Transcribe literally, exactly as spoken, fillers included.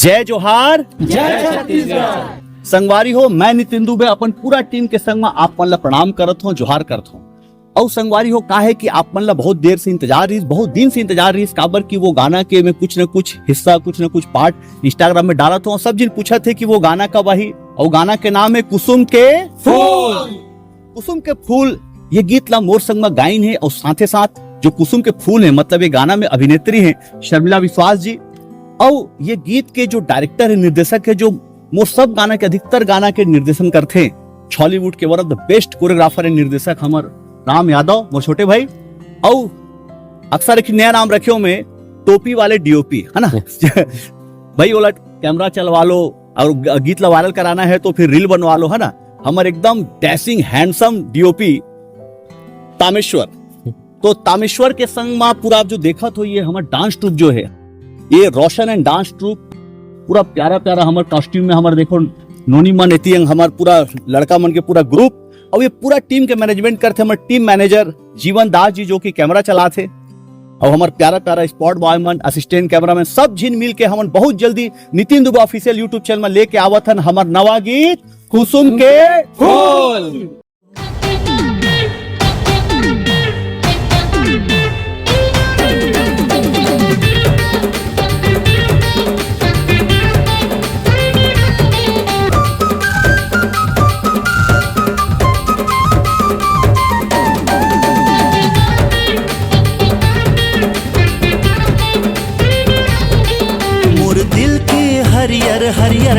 जय जोहार, जय छत्तीसगढ़। संगवारी हो, मैं नितिन दुबे अपन पूरा टीम के संग म आप मन ला प्रणाम करत हों, जोहार करत हों। अउ संगवारी हो, का हे कि आप मन ला बहुत देर से इंतजार रहिस, बहुत दिन से इंतजार रहिस, काबर कि वो गाना के मैं कुछ न कुछ हिस्सा, कुछ न कुछ पार्ट Instagram में डालत हों। सब झिन पूछत हे कि वो गाना कब आही, अउ गाना के नाम हे कुसुम के फूल। कुसुम के फूल ये गीत ला मोर संग म गाइन हे, अउ साथे साथ जो कुसुम के फूल हे, मतलब ये गाना में अभिनेत्री हे शर्मिला विश्वास जी, अउ ये गीत के जो डायरेक्टर हे, निर्देशक हे, जो मोर सब गाना के, अधिकतर गाना के निर्देशन करथे, Chhollywood के one of the best choreographer हे निर्देशक हमर राम यादव, मोर छोटे भाई। अउ अक्सर एक नया नाम रखे हों मैं, टोपी वाले डीओपी, है ना? भाई, ओला कैमरा चलवा लो, अउ ग-, गीत ला वायरल कराना हे तो फिर रील बनवा लो, है ना? हमर एकदम डैशिंग हैंडसम डीओपी तामेश्वर। तो तामेश्वर के संग म पूरा आप जो देखत हो, ये हमर डांस ट्रूप जो हे, ये रोशन एंड डांस ट्रूप, पूरा प्यारा प्यारा हमर कॉस्ट्यूम में, हमर देखो नोनी मन, एती अंग हमर पूरा लड़का मन के पूरा ग्रुप, अउ ये पूरा टीम के मैनेजमेंट करथे हमर टीम मैनेजर जीवन दास जी, जो कि कैमरा चलाथे, अउ हमर प्यारा प्यारा स्पॉट बॉय मन, असिस्टेंट कैमरामैन, सब झिन मिल के हमन बहुत जल्दी Nitin Dubey official YouTube channel में लेके आवत हन हमर नवा गीत कुसुम के फूल। मोर दिल के हरियर हरियर